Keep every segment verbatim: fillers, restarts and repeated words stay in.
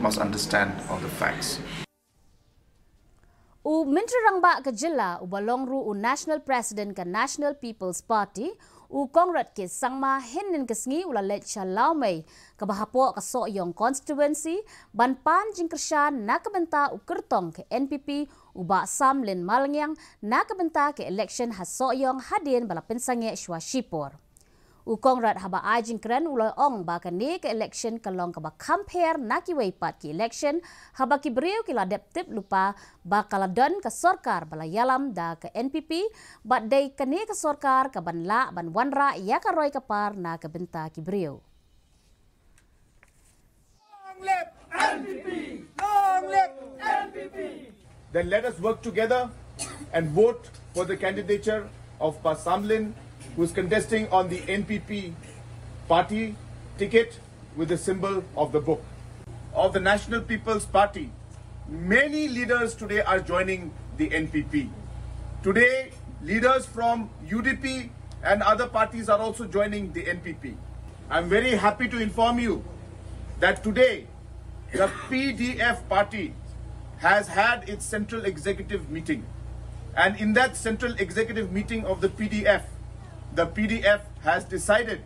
must understand all the facts. U Myntri Rangbah ka Jylla uba long ruh u National President ka National People's Party, u Conrad K Sangma, hynnin ka sngi u la leit sha Lawmei kaba hapoh ka Sohiong Constituency ban pan jingkyrshan na ka bynta u kyrtong ka N P P u Bah Samlin Malangiang na ka bynta ka election ha Sohiong hadien ba la pynsangeh shuwa shipor. U Conrad haba ai jingkren u la ong ba kane ka election ka long kaba kham pher na kiwei pat ki election, haba ki briew ki la dep tip lypa ba ka la don ka sorkar ba la ïalam da ka N P P, bad dei kane ka sorkar ka ban lah ban wanrah ïa ka roi ka par na ka bynta ki briew. Long live N P P! Long live N P P! Then let us work together and vote for the candidature of Bah Samlin, who is contesting on the N P P party ticket with the symbol of the book. Of the National People's Party, many leaders today are joining the N P P. Today, leaders from U D P and other parties are also joining the N P P. I'm very happy to inform you that today the P D F party has had its central executive meeting. And in that central executive meeting of the P D F, the P D F has decided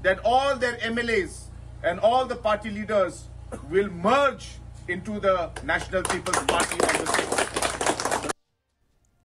that all their M L As and all the party leaders will merge into the National People's Party on the sixth.